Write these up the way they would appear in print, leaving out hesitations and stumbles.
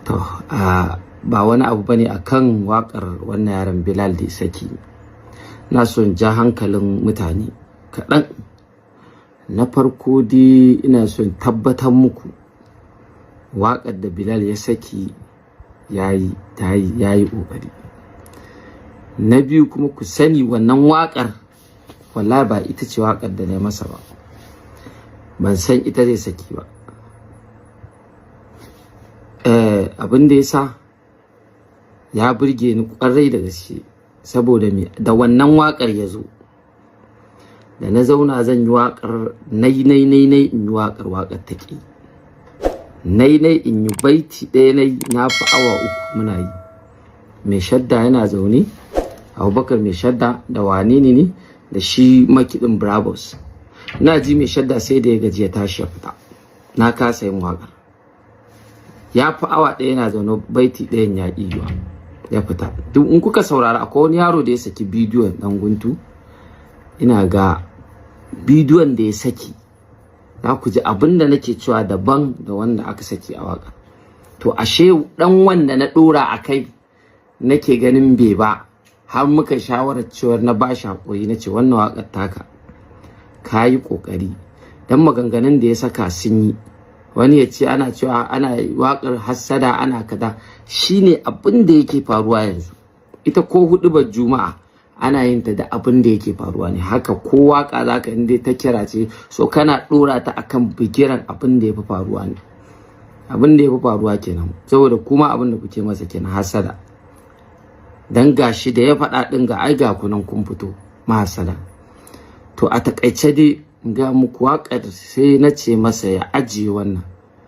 To, ba wani abu bane akan waƙar wannan yaron Bilal da saki. Na son ja hankalin mutane kaɗan. Na farko dai, ina son tabbatar muku waƙar da Bilal ya saki yayi tayi, yayi ƙoƙari. Na biyu kuma, ku sani wannan waƙar wallahi ba ita ce waƙar da na masa ba. Ban san ita zai saki ba. Abin da ya sa ya burge ni ƙwarai da gaske, saboda me? Da wannan waƙar ya zo da na zauna zan yi waƙar, nai nai nai nai in yi waƙar, waƙar ta ƙi. Nai nai in yi baiti ɗaya, nai na fi awa 3 muna yi. Mai Shadda yana zaune, Abubakar Mai Shadda, da wane ne ne da shi makiɗin Bravos. Ina ji Mai Shadda sai da ya gaji ya tashi ya fita. Na kasa yin waƙar, ya fi awa 1 yana zaune, baiti ɗayan ya ƙi yiwa, ya fita. Duk in kuka saurara, akwai wani yaro da ya saki bidiyon ɗan guntu. Ina ga bidiyon da ya saki, za ku ji abin da nake cewa daban da wanda aka saki a waka. To, ashe dan wanda na dora a kai nake ganin bai ba, har muka shawarar cewar na ba shi hakuri, na ce wannan waƙar taka ka yi ƙoƙari, dan maganganun da ya saka sun yi. Wani ya ce ana cewa ana waƙar hassada, ana kaza. Shine abin da yake faruwa yanzu. Ita ko huɗubar Juma'a ana yin ta da abin da yake faruwa ne. Haka ko waka zaka in dai ta kira ce, so kana dora ta akan bigiran abin da ya fi faruwa ne. Abin da ya fi faruwa kenan, saboda kuma abin da kuke masa kenan, hasada. Dan gashi da ya faɗa ɗin, ga ai ga kunan kun fito mahasada. To, a takaice dai ga muku waƙar, sai na ce masa ya ajiye wannan,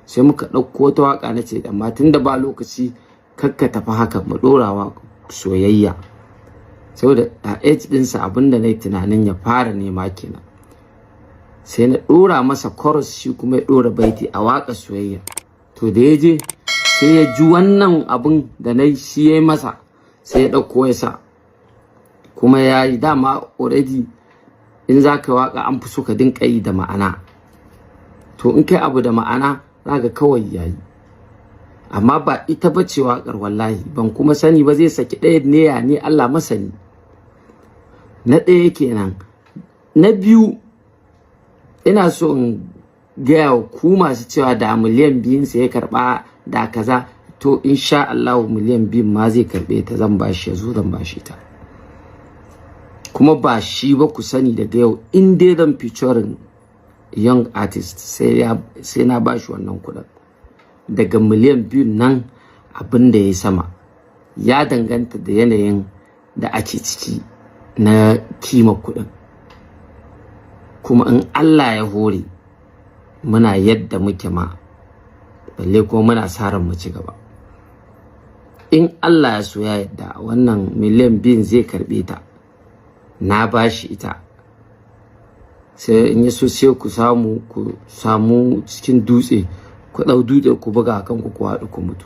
sai muka ɗauko wata waƙa. Na ce amma tunda ba lokaci, kakka tafi haka, mu ɗorawa soyayya, saboda a age ɗinsa abinda na yi tunanin ya fara nema kenan. Sai na ɗora masa chorus, shi kuma ya ɗora baiti a waƙa soyayya. To, da ya je sai ya ji wannan abin da na shi ya yi masa, sai ya ɗauko ya sa. Kuma ya yi dama already, in za ka waƙa an fi so ka dinka yi da ma'ana. To, in kai abu da ma'ana, za ka kawai yayi. Amma ba ita ba ce waƙar, wallahi ban kuma sani ba zai saki ɗaya ne ya ne, Allah masani. Na ɗaya kenan. Na biyu, ina so in gaya wa ku masu cewa da miliyan 2n sa ya karɓa da kaza. To, insha Allah miliyan 2n ma zai karɓe ta. Zan bashi, ya zo zan bashi ta. Kuma ba shi ba, ku sani daga yau in dai zan featuring young artist, sai na bashi wannan kuɗin, daga miliyan 2n nan abin da ya sama. Ya danganta da yanayin da ake ciki na kima kuɗin. Kuma in Allah ya hore muna yadda muke ma, balle kuma muna sa ran mu ci gaba, in Allah ya so ya yadda wannan miliyan 2n zai karɓe ta. Na bashi ita. Sai in yi so, sai ku samu cikin dutse, ku ɗau dutse ku buga kan ku, ku haɗu ku mutu.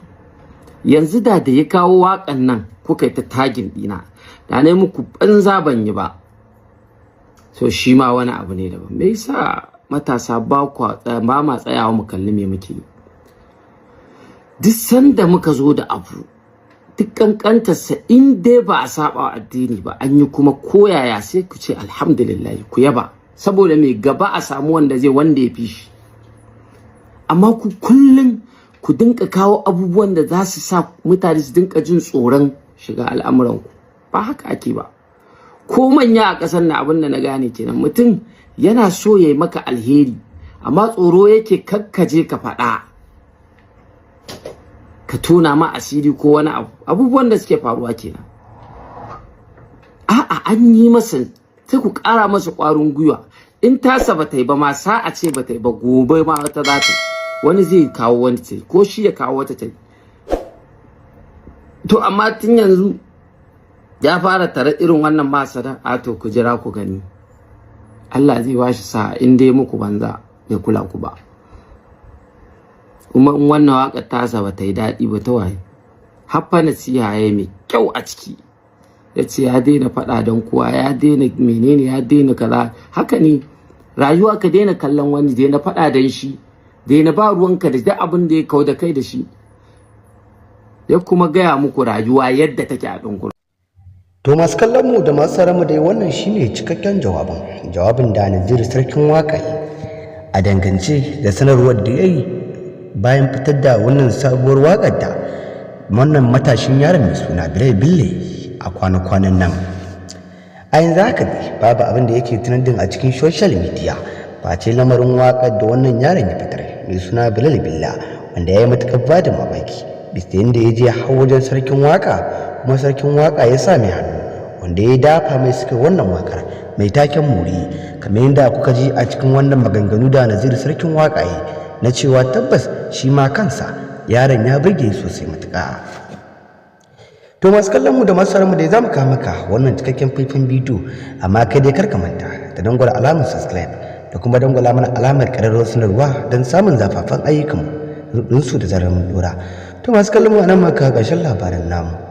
Yanzu da ya kawo waƙan nan kuka yi ta tagging ɗina, da na muku banza ban yi ba. So shi ma wani abu ne daban. Me yasa matasa ba ma tsayawa mu kalli me muke yi? Duk sanda muka zo da abu, duk kankantarsa, in dai ba a saba wa addini ba, an yi kuma koyaya, sai ku ce alhamdulillah, ku yaba, saboda mai gaba a samu wanda zai wanda ya fi shi. Amma ku kullum ku dinka kawo abubuwan da za su sa mutane su dinka jin tsoron shiga al'amuranku. Ba haka ake ba. Ko manya a ƙasar na, abin da na gane kenan, mutum yana so ya yi maka alheri, amma tsoro yake kakkaje ka faɗa, ka tona ma asiri ko wani abu. Abubuwan da suke faruwa kenan. A'a, an yi masa, sai ku ƙara masa ƙwarin gwiwa. In tasa ba ta yi ba ma, sa'a ce ba ta yi ba, gobe ma wata za ta, wani zai kawo wani ta, ko shi ya kawo wata ta yi. To, amma tun yanzu ya fara tare irin wannan masada a, to ku jira ku gani, Allah zai ba shi sa'a. In dai muku banza bai kula ku ba. Kuma in wannan waƙar tasa ba ta yi daɗi ba, ta waye? Haffa nasiha ya mai kyau a ciki, ya ce ya daina faɗa don kowa, ya daina menene, ya daina kaza. Haka ne rayuwa. Ka daina kallon wani, daina faɗa don shi, daina ba ruwanka da duk abin da ya kau da kai da shi. Ya kuma gaya muku rayuwa yadda take a ɗin. To, masu kallon mu da masu mu dai, wannan shine cikakken jawabin da Naziru Sarkin Waka yi a dangance da sanarwar da ya yi bayan fitar da wannan sabuwar waƙar da wannan matashin yaron mai suna Bilal Bille a kwana-kwanan nan. A yanzu haka dai babu abin da yake trending a cikin social media face lamarin waƙar da wannan yaron ya fitar mai suna Bilal Billa, wanda ya yi matuƙar ba da mamaki bisa yadda ya je har wajen Sarkin Waka, kuma Sarkin Waka ya sa mai hannu, wanda ya dafa mai suka wannan wakar mai taken "Muri", kamar yadda kuka ji a cikin wannan maganganu da Naziru Sarkin Waka yi na cewa tabbas shi ma kansa yaron ya burge sosai matuƙa. To, masu kallon mu da masu mu da za mu kawo maka wannan cikakken faifan bidiyo, amma kai dai karka manta da dangwala alamar subscribe da kuma dangwala mana alamar ƙararrawar sanarwa don samun zafafan ayyukan su da zarar mun dora. To, masu kallon mu, anan maka ƙarshen labaran namu.